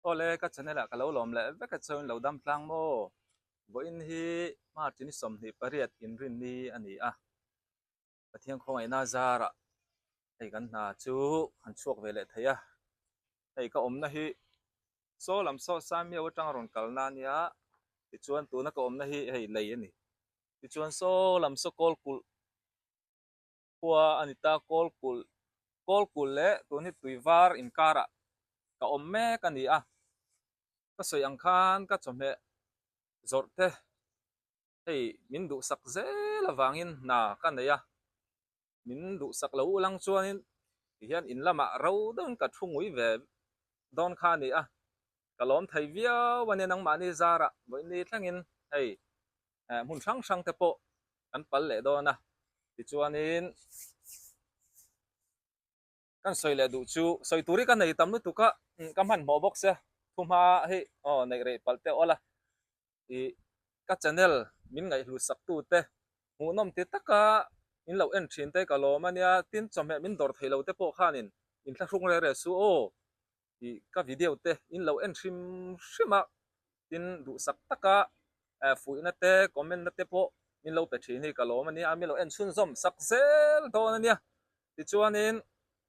Awle ka channel ah ka lo lawm leh vek a chuan lo dam tlang maw? Vawiin hi March ni 28 inrinni a ni a, Pathian khawngaihna zarah hei kan hna chu han chhuak ve leh thei a, hei ka awmna hi saw lam saw Saimiau atanga rawn kalna a nia, tichuan tuna ka awmna hi hei lei a ni, tichuan saw lam saw kawl kulh khua a ni ta, kawl kulh kawl kulh leh tun hi tui var inkarah ka awm mek a ni a, ka sawi ang khan ka chawhmeh zawrh te hei min duhsak zel avangin hna ka nei a, min duhsak lo ulang chuanin tihian in lamah ro deuhin ka thu ngui ve dawn kha a ni a, ka lawm thei viau a nia nangmahni zarah vawiin thlengin hei hmun hrang hrang te pawh kan pal leh dawn a, tichuanin Kan sawi leh duh chu sawi tur hi ka nei tam lutuk a, ka hmanhmawh bawk sia, thuhma hi aw neih rei palh te awl a, ih ka channel min ngaihhlut sak tu te hmuhnawm ti taka in lo en thin te ka lawm a nia, tin chawhmeh min dawr thei lo te pawh khanin inthlahrung reh reh suh aw tih ka video te in lo en hrim hrim a, tin duhsak taka fuihna te comment na te pawh min lo pe thin hi ka lawm a nia, min lo en chhunzawm sak zel dawn a nia. Tichuanin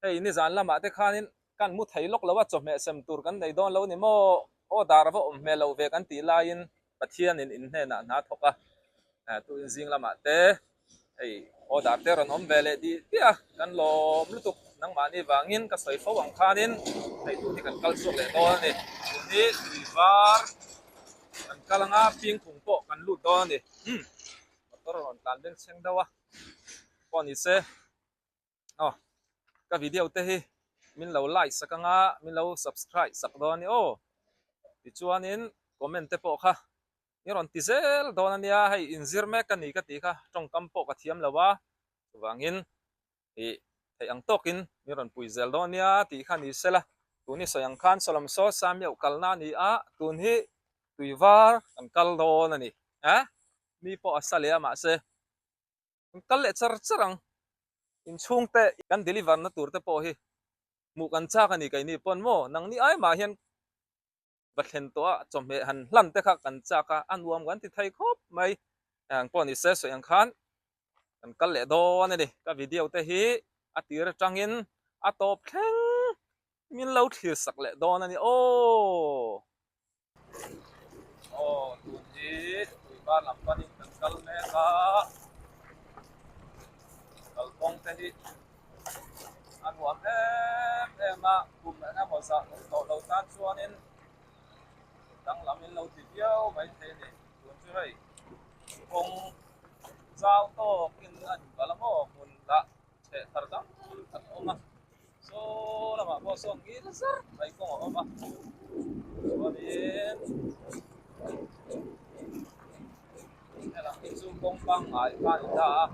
hei nizan lamah te khanin kan mu thei lawk lo a, chawhmeh sem tur kan nei dawn lo ni maw? Aw dar a va awm hmel lo ve kan tih laiin Pathianin in hnenah hna thawk a, tuin zing lamah te hei aw dar te rawn awm ve leh dih diah a, kan lawm lutuk nangmahni vangin ka sawi fo ang khanin hei tun hi kan kal chhuak leh dawn a ni. Tun hi tui var kan kal anga pingphung pawh kan lut dawn a ni. Motor a rawn tlan bengchheng deuh a. Pawh ni se aw ka video te hi min lo like sak anga min lo subscribe sak dawn a ni aw tichuanin comment te pawh kha i rawn ti zel dawn a nia hei inzir mek ka ni ka tih kha tawngkam pawh ka thiam lo a chuvangin ih theih ang tawkin min rawn pui zel dawn a nia tih kha ni sela tun hi sawi ang khan sawlam saw Samiau kalna a ni a tun hi tui var kan kal dawn a ni eh mi pawh a sa leh a mahse. Kan kal leh char char ang. Inchhungte kan deliver na tur te pawh hi hmuh kan chak a ni keini pawn maw nangni ai mah hian va thlen tawh a chawhmeh han hlan te kha kan chak a, a nuam kan ti thei khawp mai. Eng pawh ni se sawi ang khan kan kal leh dawn a ni. Ka video te hi a tir atangin a tawp thleng min lo thlir sak leh dawn a ni aw. Aw tun hi tuivar lam panin kan kal mek a, kalkawng te hi a nuam em em a, kum eng emaw zah awm tawh lo tan chuanin danglam in lo ti viau maithei a ni. Tun chu hei kawng zau tawkin a inkalh a maw hmun lah chheh thar tam tak a awm a. Saw lamah pawh sawn ngil zar mai kawng a awm a chuanin helam hi chu kawng pangngai kha a ni ta a.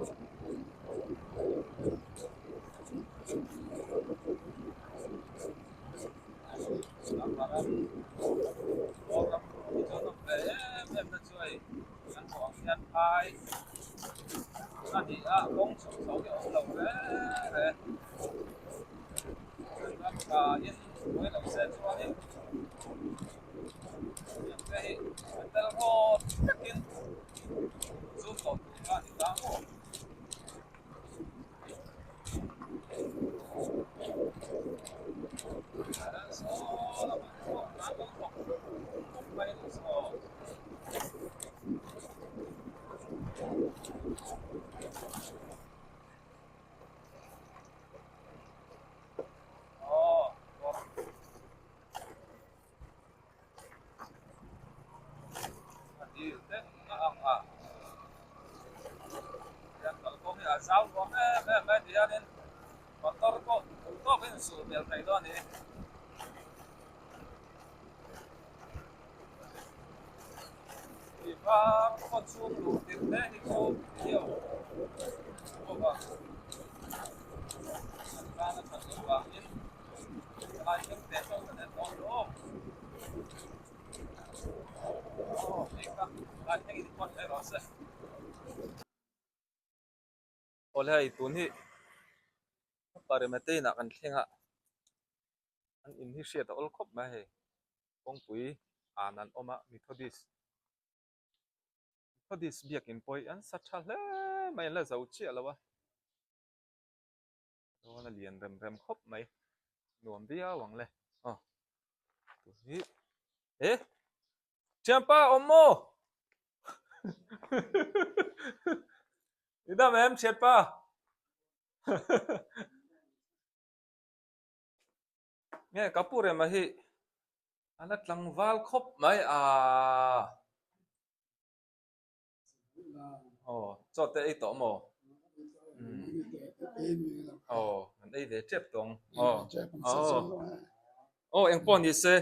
Ram hi chuan awm ve em em na chu hei kan hmuh ang hian phai a ni a kawng chhuk chho hi a awm lo reng reng ram thain buai lo se chuanin heng te hi a tel rawt takin zoom tawh tur kha a ni ta maw. A dil te a ang a hian kalkawng hi a zau nuam em em mai ti hianin motor pawh duh tawkin sul hmel thei dawn a ni. Tih var khaw chhung luh tirh te hi chu video bawk a an tan a that loh vangin Helai thleng teh chauh ka nen dawn lo. Aw hei kha helai thleng in pawt mai rawh se. Awle hei tun hi Parematein ah kan thleng a, an in hi hriat a awl khawp mai hei. Kawngpui an an awm a Methodist Methodist biakin pawh hi an sa tha hle mai an la zo chiah lo a dawn a lian rem rem khawp mai nuam viau ang le aw tun hi eh thianpa awm maw i dam em thianpa Nge ka pu rema hi a la tlangval khawp mai a. Aw chaw te ei tawh maw? Aw an ei ve tep tawh ang. Aw aw engpawh ni se.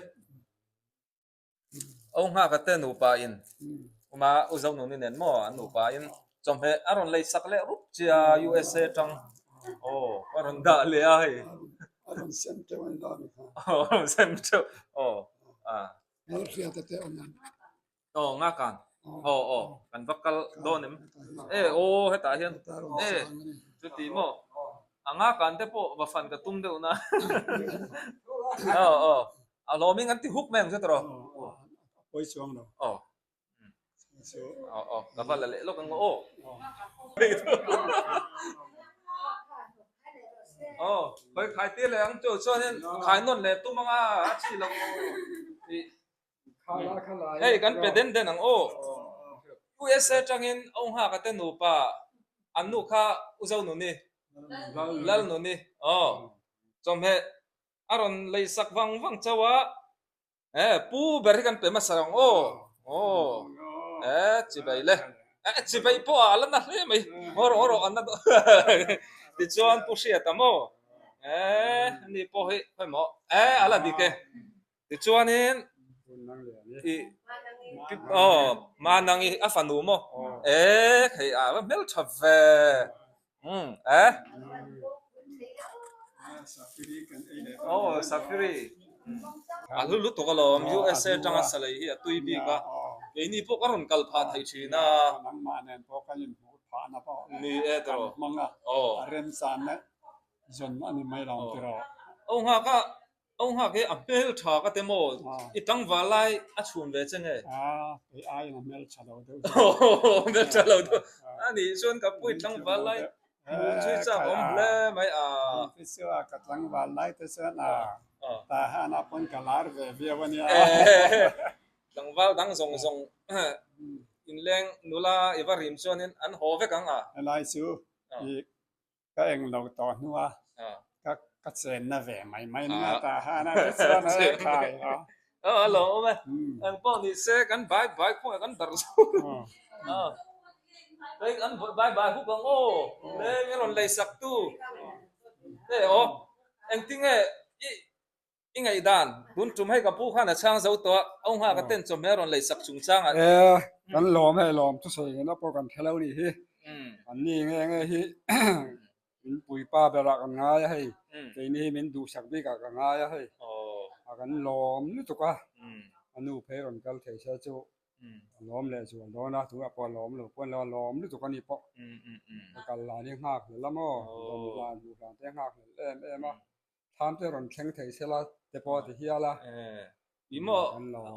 Aw nghaka te nupa in uma u Zonuni nen maw an nupa in chawhmeh a rawn lei sak leh rup che a USA atang aw a rawn dah leh a hei a rawn sem teuh a ni dawn kha aw a rawn sem teuh aw a Lalhriata te awm ang aw nghakan aw aw kan va kal dawn em e aw hetah hian e chuti maw a nghakan te pawh va fan ka tum deuh na aw aw A hlawmin an ti huk mai ang chu tawh. A pawi chuang lo. Aw. Aw aw ka va la leh lawk ang aw. Aw khawi khai tir leh ang chu chuanin khai nawn leh tum anga a chi lo. Hei kan pe den den ang aw. USA tangin Aw Nghaka te nupa an nu kha U Zonuni Lalnuni aw chawhmeh A rawn lei sak vang vang chauh a, eh pu ber hi kan pe hmasa ang aw, aw eh chibai le, eh chibai pawh a la na hle mai, haw rawh haw rawh an na dawn tichuan pu hriat ang aw, eh ani pawh hi khawimaw eh a la dik e, tichuanin ih aw Manangi a fanu maw eh hei a va hmeltha ve. Umm eh. Oh Safiri. A hlu lutuk alawm USA atanga salei hi a tui bik a. Keini pawh ka rawn kal phah thei thin a. Nangmah nen pawh kan inhmuh phahna pawh Ni e tawh. Kan hmang a. Aw. A remchanna zawn a ni mai lo ang tiraw. Aw nghak a Aw nghak hi a hmel tha ka te maw? I tlangval lai a chhun ve che nge? A, kei aiin a hmel tha lo deuh zawk. Aw, hmel tha lo deuh. A nih chuan ka pui tlangval lai hmuh chu i chak awm hle mai a. Te chu a, ka tlangval lai te chuan a, tah hian a pawn ka lar ve viau a nia. Tlangval dang zawng zawng inleng nula i va rim chuanin an haw vek ang a. Helai chu i Ka eng lo tawh hnua ka ka chenna ve mai mai nia ta han a ti chuan a khai a. Aw a lo awm e. Eng pawh ni se kan bai bai khuang ah kan darh zo. Hei kan bai bai huk ang aw. Leng i rawn lei sak tu. Hei aw engtinge i I ngaihdan, tun tum hei ka pu khan a chhang zo tawh a, au nghak a ten chawhmeh a rawn lei sak chungchang ah. E, kan lawm hei lawm thusawi ngena pawh kan hre lo nih hi. An ni nge nge hi min puipa berah kan ngai a hei, keini hi min duhsak bikah ka ngai a hei. A kan lawm lutuk a, a nu phei rawn kal thei se chu a lawm leh zual dawn a, tunah pawh a lawm lo pawh a ni lo, a lawm lutuk a ni pawh. Ka kal lah ni nghak hlel a maw, dawm hlan hmuh hlan te a nghak hlel em em a. Thlam te rawn thleng thei se la te pawh a ti hial a. Ni maw?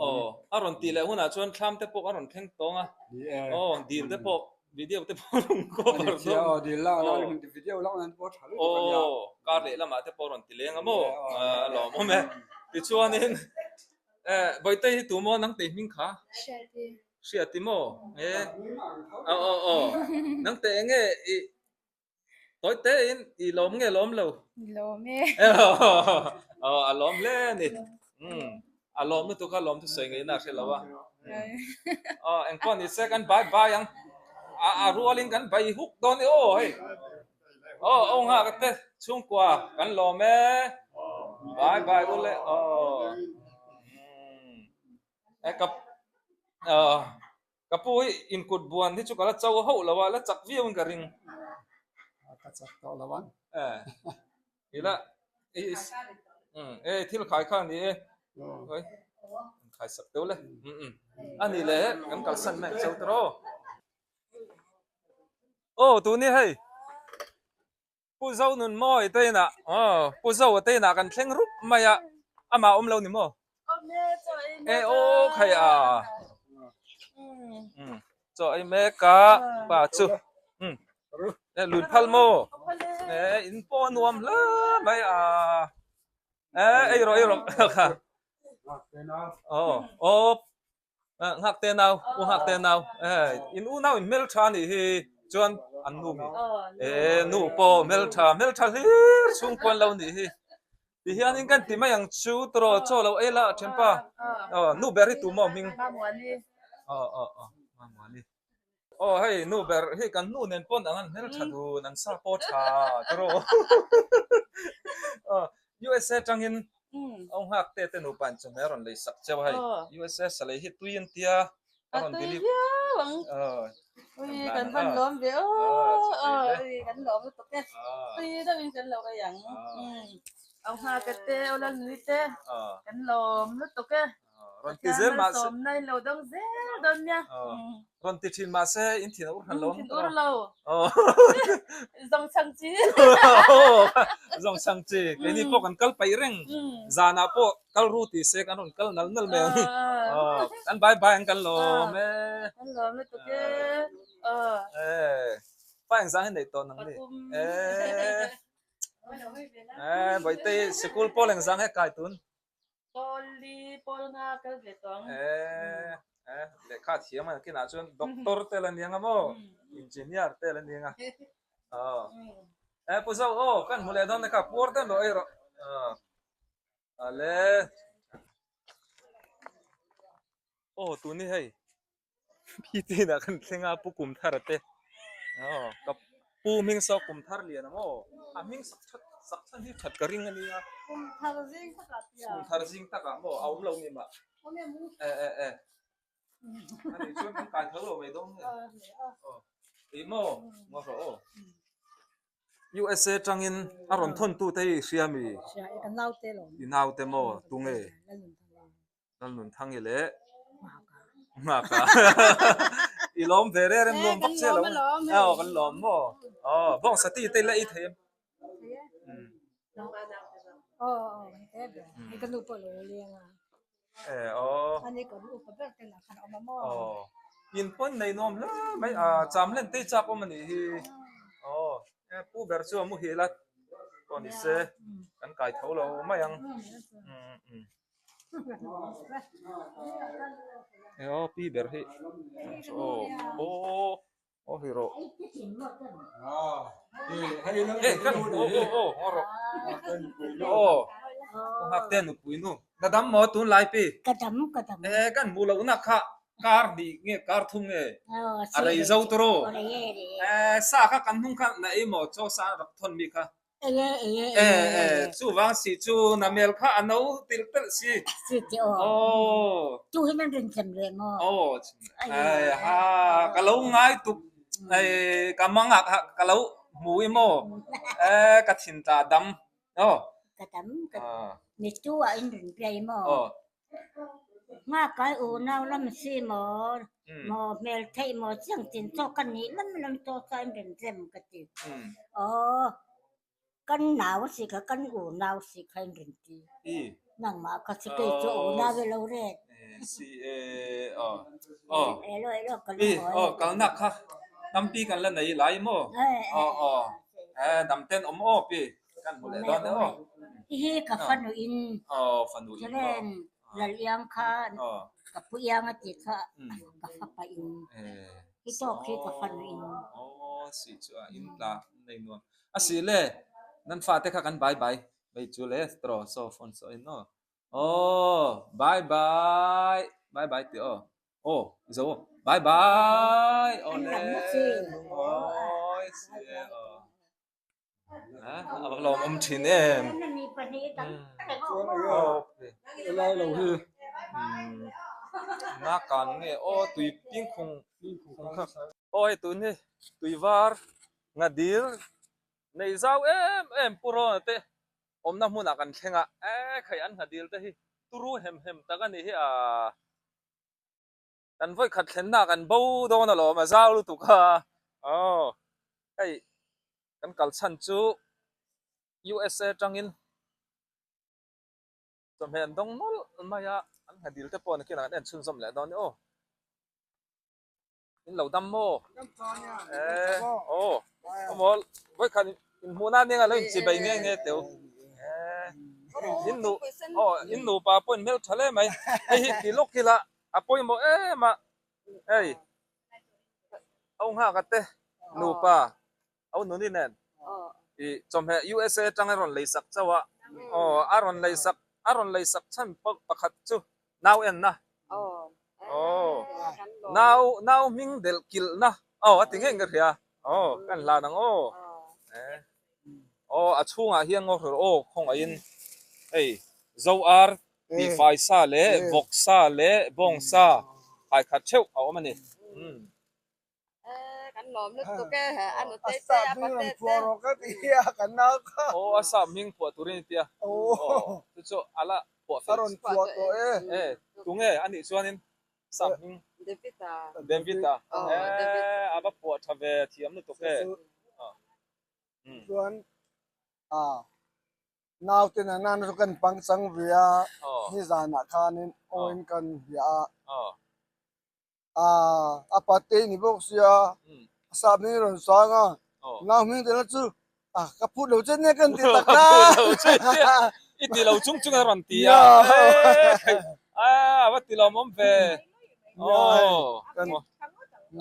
Aw, a rawn tih leh hunah chuan thlam te pawh a rawn thleng tawng a. Ni e. Aw, dil te pawh, video te pawh a rawn cover dawn. Ani aw, dil lak nan video lak nan pawh a tha lutuk a nia. Aw, kar leh lamah te pawh a rawn ti leng a maw? A lawmawm e. Tichuanin, Bawihte hi tu maw nang tei hming kha? Hriati. Hriati maw? E. Aw, aw, aw. Nang teh enge i Tawi te in i lawm nge lawm lo? Lawm e. Aw a lawm hle a ni. Umm a lawm lutuk a lawm thusawi ngeina a hre lo a. Aw engpawh ni se kan bai bai ang. A a rualin kan bai huk dawn i aw hei. Aw aw nghak te chhungkua kan lawm e. Bai bai u le aw. E ka aw Ka pu hi inkut buan hi chu ka la cho hauh lo a, la chak viau in ka ring. Ka chak tawh lo ang. Eh, ila i e thil khai kha ni e. Oi, khai sak deuh le. Um a ni le kan kalsan mai ang cheu tawh. Aw tuni hei. Pu Zo nun mawi te inah aw Pu Zo te inah kan thleng rup mai a, amah awm lo ni maw? Awm E aw khai a chaw ei mek a pa chu e lui phal maw e in pawh a nuam hle mai a e ei rawh ei rawh kha aw aw nghak te nau u nghak te nau e in u nau in hmeltha a nih hi chuan an nu mi e nu pawh hmeltha hmeltha hlir chhungkuan lo nih hi ti hianin kan ti mai ang chu tawrh chaw lo ei la thianpa aw nu ber hi tu maw hming aw aw aw Mamuani aw hei nu ber hi kan nu nen pawn ang an hmeltha dun an sa pawh tha tawrh aw USA tangin Au nghak te te nupa in chawhmeh a rawn lei sak cheu a hei USA salei hi tui an tia a rawn deliver Ui kan van lawm ve aw ui kan lawm lutuk e tui deuh in kan lo ei ang au nghak te au lal nui te kan lawm lutuk e rawn ti zel mahse sawmna in lo dawng zel dawn nia rawn ti thin mahse in thin a ur han lo thin ur lo zawng chang chi zawng chang chi keini pawh kan kal paih reng zanah pawh kal ru ti se kan rawn kal nal nal mai ang kan bai bai ang kan lawm e kan lawm lutuk e e pa engzang hi nei tawh nang ni e e bawihte sikul pawl engzang he kai tun Pawl li pawl nga kal ve tawh ang. Eh, eh, lehkha thiam a kinah chuan doctor te la ni anga maw? Engineer te la ni anga. Aw. Eh, pu Zo, aw, kan hmu leh dawn kha puar te lo ei rawh. Aw. Ale. Aw, tuni hei. Phi chin ah kan thleng a pu kum thar te aw ka pu hming saw kum thar lian a maw a hming sak that sak chhan hi that ka ring a nia kum thar zing tak ah tia kum thar zing tak ah maw a awm lo ni mah e e e ani chuan kan kai tho lo mai dawn nge aw ih maw ngaw rawh aw USA tangin a rawn thawn tu te hi i hria mi i naute maw tunge Lalnunthangi leh Nghaka i lawm ve reng reng lawm vak che lo aw kan lawm maw aw bawng sati te la ei thei em e aw aw in pawn nei nuam hle mai a cham len te chak awm a nih hi aw pu ber chu a muhil a pawh ni se kan kai tho lo mai ang. E aw pi ber hi aw aw aw hi rawh e kan aw aw aw aw rawh aw nghak te nupui nu ka dam maw tun lai pi ka dam ka dam e kan hmuh loh na kha kar hnih nge kar thum nge a rei zo tawh e sa kha kan hnung kha na ei maw chaw sa rak thawn mi kha Enge enge E e chuvang si chu na mel kha a no tel telh si. Si ti aw. Aw. Tu hi nan rin chem le maw? Aw ai ha ka lo ngai tuk ai ka mang ah ka lo hmu i maw e ka thin ta dam aw. Ka dam ka mi tu ah in rin piai maw? Aw. Nga kai unau lam si maw maw hmel theih maw chiang chin chaw ka nih lam lam chaw chuan in rin rem ka ti. Aw kan nau a si kha kan unau si kha in rin ti. Nangmah kha si kei chu unau i lo ret. Si e aw aw Elo elo ka i aw kalnak kha tampi kan la nei lai maw aw aw e dam ten awm aw pi. Kan hmu leh dawn e aw. Hihi ka fanu in. Aw fanu in. Chuan lal iang kha ka pu iang a ti kha ka fapa in. Hi tawk hi ka fanu in. Aw si chu a in tla nei nuam. A si le nan fate kha kan bye bye mai chu le tro so phone so in aw. Aw bye bye bye bye ti aw. Aw zo bye bye aw le. Aw si e aw. A va lawmawm thin em. Helai lo hi. Na kan nge aw tui ping khung khung kha. Aw hei tun hi tui var nga dil nei zau em em pu Rawna te awmna hmunah kan thleng a e khai an nga dil te hi turu hem hem tak a ni hi a. Kan vawikhat thlenna kan bo dawn alawm a zau lutuk a aw hei kan kal chhan chu USA tangin chawhmeh an dawng nawlh mai a. Nghadil te pawh nakin ah kan en chhunzawm leh dawn ni aw. In lo dam maw? Eh, aw, awmaw, vawikhat in hmuh nan eng a lo in chi bai nge nge teu. Eh, in nu, aw, in nupa pawh in hmeltha hle mai. Hei hi ti lawk ila a pawimawh em a, hei, au nghak te nupa au nuni nen i chawhmeh USA atanga rawn lei sak chauh a, aw, a rawn lei sak, a rawn lei sak chhan pakhat chu nau enna aw nau nau hming delh kilhna aw a ti ngei ka hria aw kan hlan ang aw eh aw a chhungah hian ngaw hrelh aw khawngaihin hei zo ar tih fai sa leh vawk sa leh bawng sa fai khat theuh a awm a ni umm. Aw a sap hming phuah turin i tia aw chu chu a la phuah fel e tunge a nih chuanin sap hming David a eh a va phuah tha ve thiam lutuk e chuan a naute na nan chu kan pang chang ve a nizanah khanin awin kan hria a. A pate ni bawk sia a sap hming rawn sang a nau hming te la chu a ka phut lo che nia kan ti tak a i ti lo chung chung a rawn ti a a va ti lawm awm ve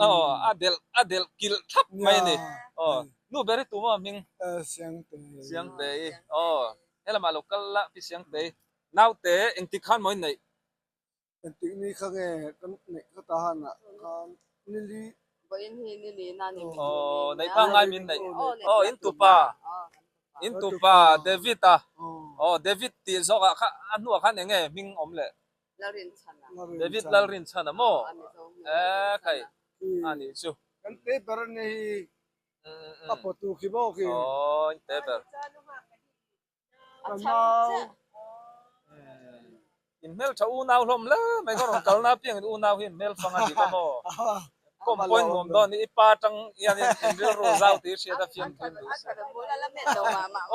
aw a delh a delh kilh thlap mai a ni aw nu ber hi tu maw a hming Siangte Siangte i aw helamah lo kal la pi Siangte i naute engtik khan maw in neih Engtik ni kha nge kan neih kha ta han ah khan nili. Vawiin hi nili na ni min Aw neih pa ngai min neih. Aw in tupa in tupa David a aw David tih zawk ah kha a hnuah khan eng nge hming awm leh. Lalrinchhana. David Lalrinchhana maw e khai a nih chu. Kan te ber a nia hi a pawtu khi bawk hi. Aw in te ber. Ka nau. In hmeltha unau hlawm hle mai ka rawn kalna apiang in unau hi in hmel fang a ni ka maw? Kawm pawhin nuam dawn ni i pa tang hian in rilru zau tih hriat a fiam thim duh si.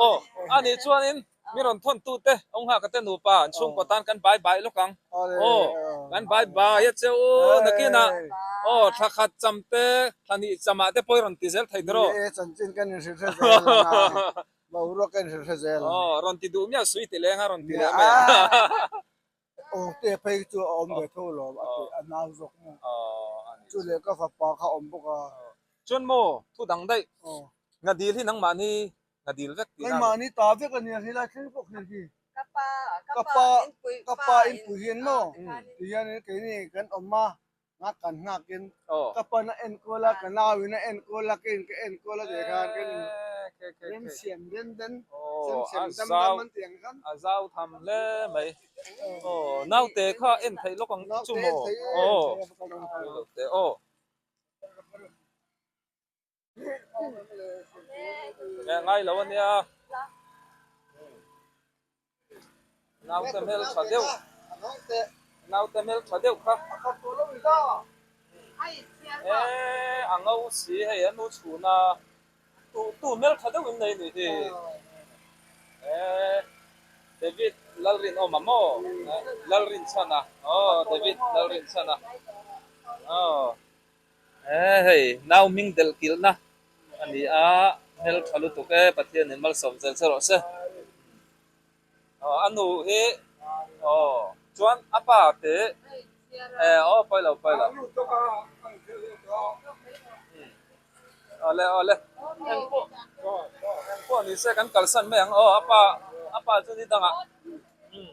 Aw a nih chuanin mi rawn thawn tu te awm nghak te nupa an chhungkaw tan kan bai bai lawk ang. Aw kan bai bai a che u nakinah aw thla khat cham te thla hnih chamah te pawh i rawn ti zel thei tiraw? Ni e chanchin kan inhrilh hre zel ang a. Boruak ka inhre hre zel. Aw, rawn ti duh miah sui ti leng a rawn ti leh mai ang. Aw te phei chu a awm ve tho lawm a ti a nau zawk maw. Chu leh ka fapa kha a awm bawk a. Chuan maw thu dang daih Ngadil hi nangmahni Ngadil vek tih na a ni. Keimahni ta vek a nia helai thleng pawh khi hi. Ka pa ka pa inpui ka pa inpui hian maw ti hian keini kan awm a Nga kan nghakin ka pan a enkawl a, ka nauin a enkawl a, keiin ka enkawl a tih khan kan in rem siam den den, sem sem dam dam an tih ang khan. A zau tham hle mai. Aw naute kha en theih lawk ang chu maw? Aw naute aw. Ngai lo a nia. Naute hmel tha deuh naute hmel tha deuh kha eh a ngo si hei a nu chhun a tu tu hmel tha deuh in nei ni hi eh David Lalrinawma maw Lalrinchhana aw David Lalrinchhana aw. He hei nau hming delh kilhna a ni a, hmel tha lutuk e, Pathian in malsawm zel che rawh se. Aw a nu hi aw chuan a pa te eh aw pawi lo pawi lo awle awle engpawh engpawh ni se kan kalsan mai ang aw a pa a pa chu ni dangah umm.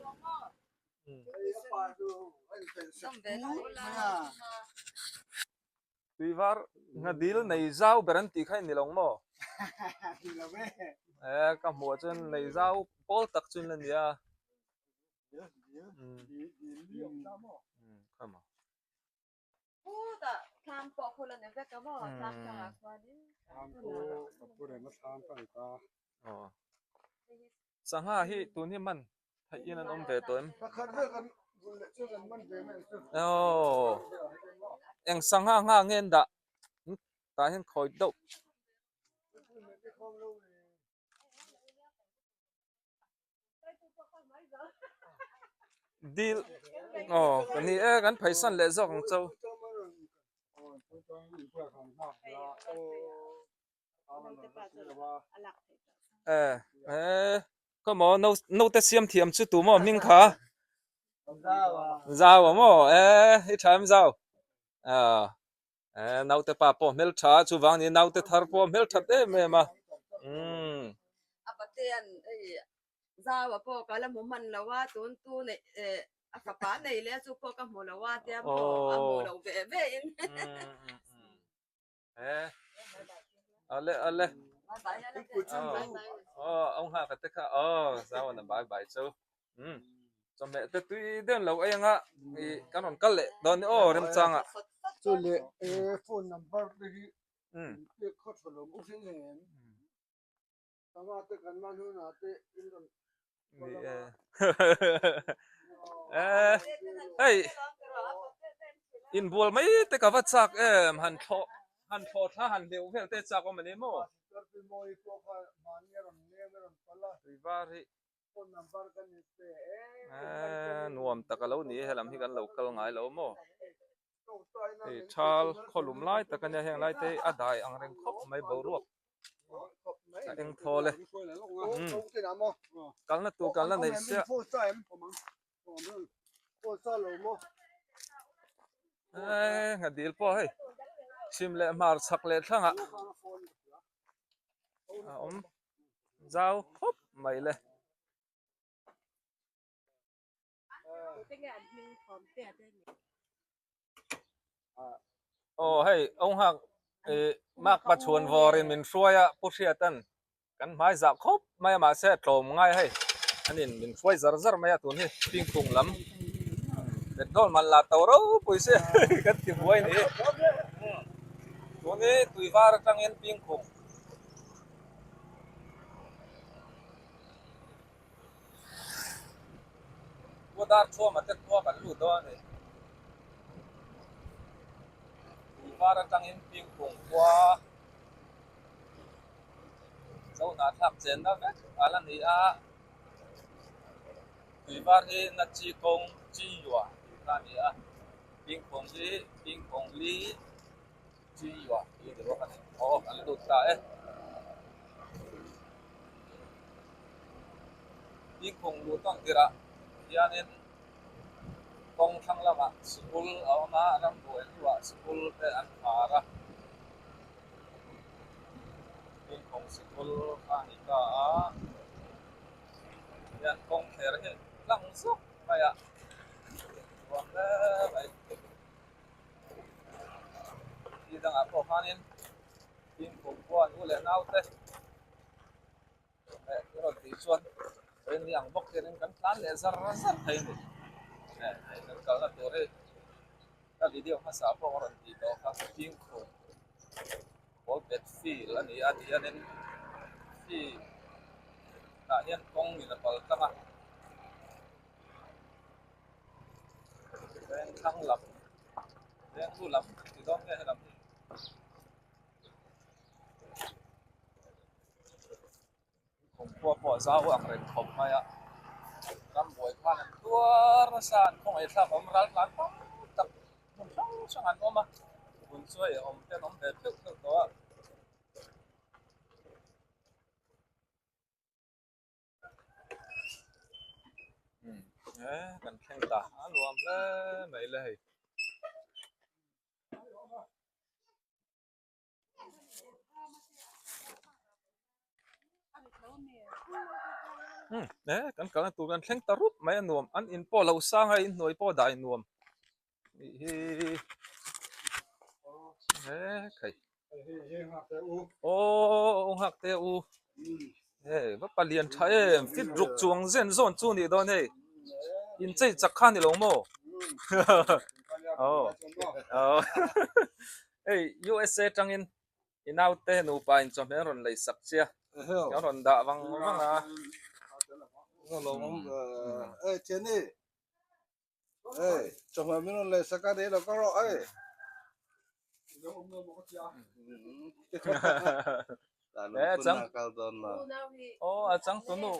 Tuivar nghadil nei zau ber an tih kha i ni lo maw? Eh ka hmuh ah chuan nei zau pawl tak chu in la ni a. Sangha hi tun hi man theih in an awm ve tawh em? Aww eng sangha ngha nge an dah tah hian khawi deuh. Dil. Aw ka ni e kan pheisan leh zawk ang chau. E e khaw maw naute siam thiam chu tu maw hming kha zau a maw e i tha em zau ah e naute pa pawh hmeltha a chuvang ni naute thar pawh hmelthat em em a umm. A patean hei zau a pawh ka la hmu hman lo a tun tu neih eh a fapa nei leh chu pawh ka hmu lo a tia maw a hmu lo ve ve in. Eh ale ale oh ông ha ka te kha oh zau na bye bye chu um chawhmeh te tui den lo ei anga i kan rawn kal leh dawn ni aw remchanga chu leh e phone number te hi um pek khaw tha lo u hring em tama te kan man hunah te in rawn ni e eh hei inbual mai te ka va chak em han thlawh han thlawh thla han hleuh vel te chak awm a ni maw tui var hi eh nuam tak a lo ni e helam hi kan lo kal ngai lo maw hei thal khawlum lai tak a nia heng lai te hi a dai ang reng khawp mai boruak a eng thawl e kalna tur kalna nei sia eh nghadil pawh hei chhim leh hmar chhak leh thlang ah a awm zau khawp mai le. Aw hei ong hak ih mak pachhuan vawrin min hruai a pu hriatan kan hmai zah khawp mai a mahse a tlawm ngai hei anin min hruai zar zar mai a tun hi pingpong lam petrol man la to ropui se kan ti buai ni tun hi tui var atangin pingpong. Pu dar thuama te khua kan lut dawn a ni. Tui var atangin Pingpung khua Zohnah thlak chenna vek a la ni a. Tui var hi na chi kawng chi yua tih kha a ni a. Pingpung hi Pingpung li chi yua tih a ni bawk a ni. Aw an lut ta e. Pingpung luh tawn tirah hianin kawng thlang lamah sikul a awm a, rambuai hnuah sikul te an khar a. Pingpung sikul kha a ni ta a, hian kawng thler hi tlang zawk mai a, nuam hle mai. Ti dangah pawh khanin Pingpung khuan u leh naute. Leh i rawn tih chuan rin ni ang bawk hianin kan tlan leh zar zar thei a ni. Eh hei kan kalna tur hi ka video hmasa pawh a rawn tih tawh kha fimkhur ball pet field a ni a ti hianin field ah hian kawng in a pal tlang a veng thlang lam veng lu lam ti dawn nge helam hi. Thawmhnaw pawh a zau ang reng khawp mai a, rambuai khan an tuar nasa an khawngaih thlak awm ral tlan tam tak hmun hrang hrang an awm a, hun chu hei awm te an awm ve pheuh pheuh tawh a. E kan thleng ta a nuam hle mai le hei. Umm e kan kalna tur kan thleng ta rup mai a nuam an in pawh lo sang a inhnuai pawh dah nuam tih hi he khai aw nghak te u hei va palian tha em fit ruk chuang zen zawn chu nih dawn hei inchei chak kha ni lo maw aw aw. Hei USA tangin i naute nupa in chawhmeh an rawn lei sak che a, an rawn dah vang vang a. Ei Thiani, ei chawhmeh min rawn lei sak a ni lo ka rawh ei. Eh, chang. Oh, a chang tu nu.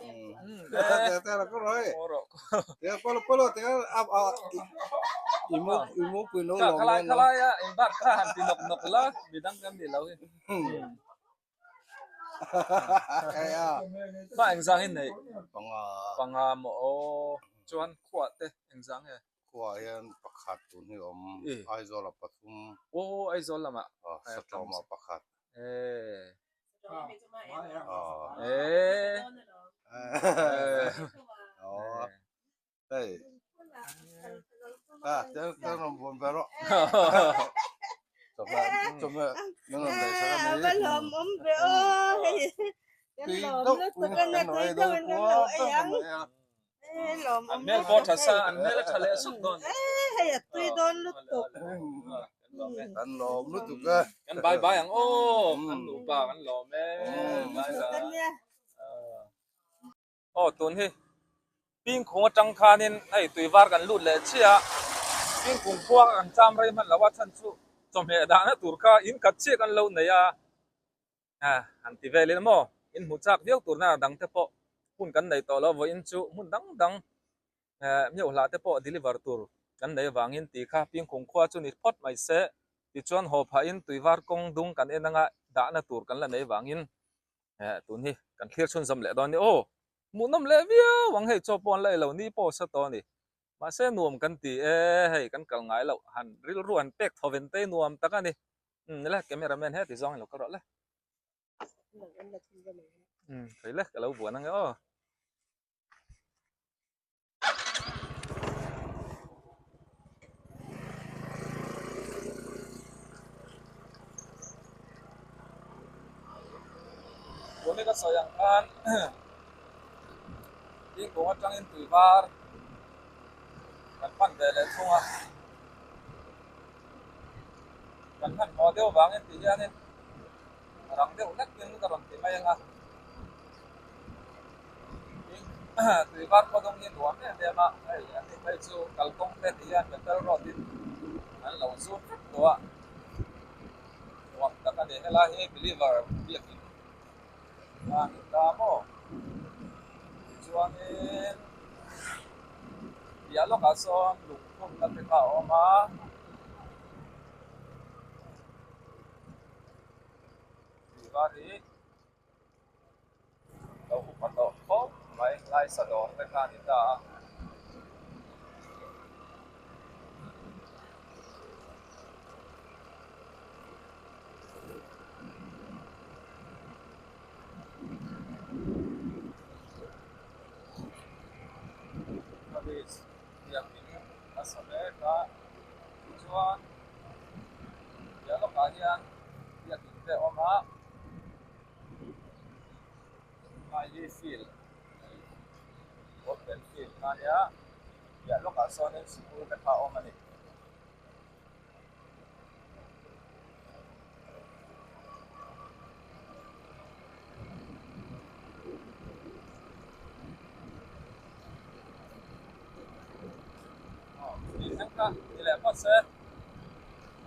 Khalai khalai a in bak kha han ti nawk nawk la midang kan ni lo hi. Ba engzang in nei? Panga. Panga maw aw. Chuan khuah te engzang nge? Khuah hian pakhat tun hi a awm. Aizawl ah pathum. Aw Aizawl lamah. Satawm ah pakhat. Eh. Eh. Aw. Hei. Ah, ten ten rawn buan ve rawh. Chawhmeh chawhmeh min rawn daih sak a ni. Va lawm awm ve aw hei. Kan lawm lutuk a na tui deuh in kan lo ei ang. Lawm An hmel pawh tha sa, an hmel a tha leh suk dawn. Hei a tui dawn lutuk. Kan lawm lutuk e. Kan bye bye ang aw. Kan nupa kan lawm e. Bye bye. Aw tun hi Pingkhung atang khanin hei tui var kan lut leh chiah a, Pingkhung khua kan cham rei hman lo a chhan chu chawhmeh dahna tur kha in khat chiah kan lo nei a, han ti vel ila maw in hmuh chak viau turna dang te pawh hun kan nei tawh lo vawiin chu hmun dang dang miau hlah te pawh deliver tur kan nei avangin tih kha Pingkhung khua chu ni phawt mai se tichuan haw phahin tui var kawng dung kan en anga dahna tur kan la nei avangin Eh tun hi kan thlir chhunzawm leh dawn ni aw hmuhnawm leh viau ang hei chaw pawh an la ei lo ni pawh sa tawh a ni mahse nuam kan ti e hei kan kal ngai loh han rilru han pek thaw ven te nuam tak a ni umm le camera man he ti zawng in lo kal rawh le umm thei le ka lo buan ang e aw. Tuna ka sawi ang khan thingkung atangin tui var kan hman ve leh thung a, kan hmanhmawh deuh vangin tih hianin rang deuh hlekin ka rawn ti mai ang a. Tui var khaw dawng hi nuam em em a, hei an ni phei chu kalkawng te ti hian metal rod in an lo zut vek tawh a, nuam tak a ni. Helai hi believer biakin a ni ta maw? Tichuanin piah lawkah sawn lungphunna te kha a awm a. Tui var hi. Lo upa tawh khawp mai laisa dawr te kha a ni ta a. Service biakin a sa mek a tichuan piah lawkah hian biakin te a awm a. Miley field open field kha ania piah lawkah sawnin sikul te kha a awm a ni. Aw tih thleng kha ni leh phawt se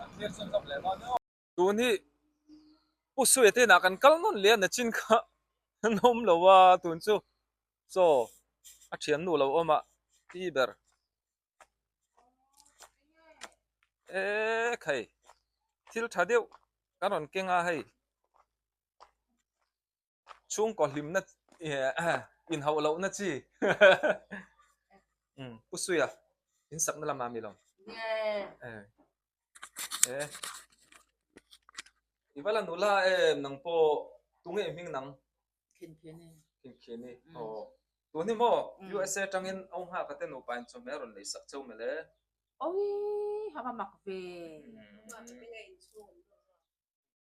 an thlir chhunzawm leh dawn emaw. Tun hi Pu Suia te inah kan kal nawn leh a nachin kha an awm lo a tun chu chaw a thian nu lo awm a pi ber ek hei thil tha deuh kan rawn keng a hei chhungkaw hlimna inhauh lohna chi umm Pu Suia in sakna lamah mi lo e i va la nula em nang pawh tunge i hming nang Khinkhini Khinkhini aw tun hi maw USA atangin au nghak te nupa in chawhmeh a rawn lei sak cheu mele Awii ha va mak ve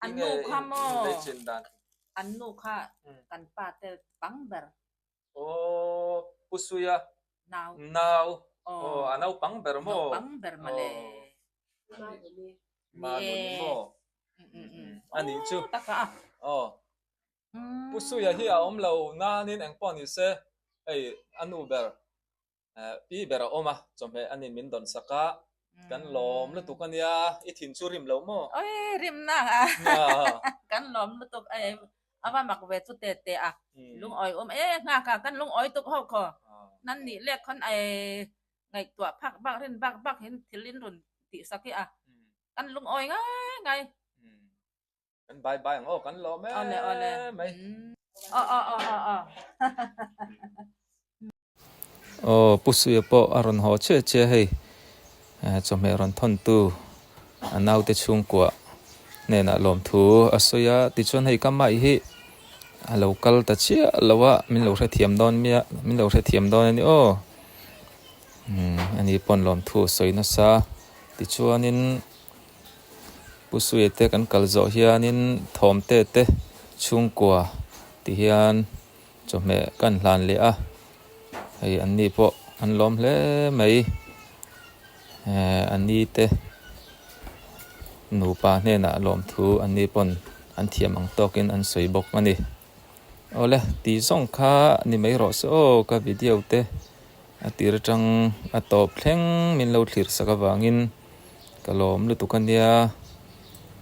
An nu kha maw? An nu kha kan pa te pang ber. Aw Pu Suia. Nau. Nau. Aw a naupang ber maw? Naupang ber mawle. Manuni maw? A nih chu. Taka a. Aw. Pu Suia hi a awm lo nanin engpawh ni se hei a nu ber Pi ber a awm a, chawhmeh a ni min dawn sak a, kan lawm lutuk a nia, i thin chu rim lo maw? Oi, rim na a, kan lawm lutuk a, Ava mak ve chu te te a lungawi awm e nghak a kan lungawi tuk ho khaw nan nih lek khawn ai ngaihtuah phak bak rin bak bak hin thil in rawn tih sak hi a kan lungawi ngai ngai. Kan bye bye ang aw kan lawm em Awle awle mai. Aw aw aw aw aw. Aw Pu Suia pawh a rawn haw chiah chiah hei chawhmeh rawn thawn tu a naute chhungkua hnenah lawmthu a sawi a tichuan hei ka mai hi a lo kal ta chiah lo a min lo hrethiam dawn nia min lo hrethiam dawn a ni aw umm ani pawn lawmthu a sawi nasa tichuanin. Pu Suia te kan kal zawh hianin thawmte te chhungkua ti hian chawhmeh kan hlan leh a, hei an ni pawh an lawm hle mai. Ehh an ni te nupa hnenah lawmthu an ni pawn an thiam ang tawkin an sawi bawk a ni. Awle ti zawng kha ni mai rawh se aw ka video te a tir atang a tawp thleng min lo thlir sak avangin. Ka lawm lutuk a nia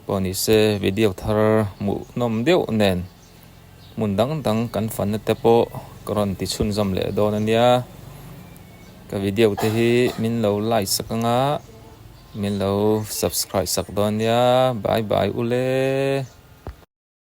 pawh ni se video thar hmuhnawm deuh nen hmun dang dang kan fanna te pawh ka rawn ti chhunzawm leh dawn a nia ka video te hi min lo like sak anga min lo subscribe sak dawn nia bye bye ule.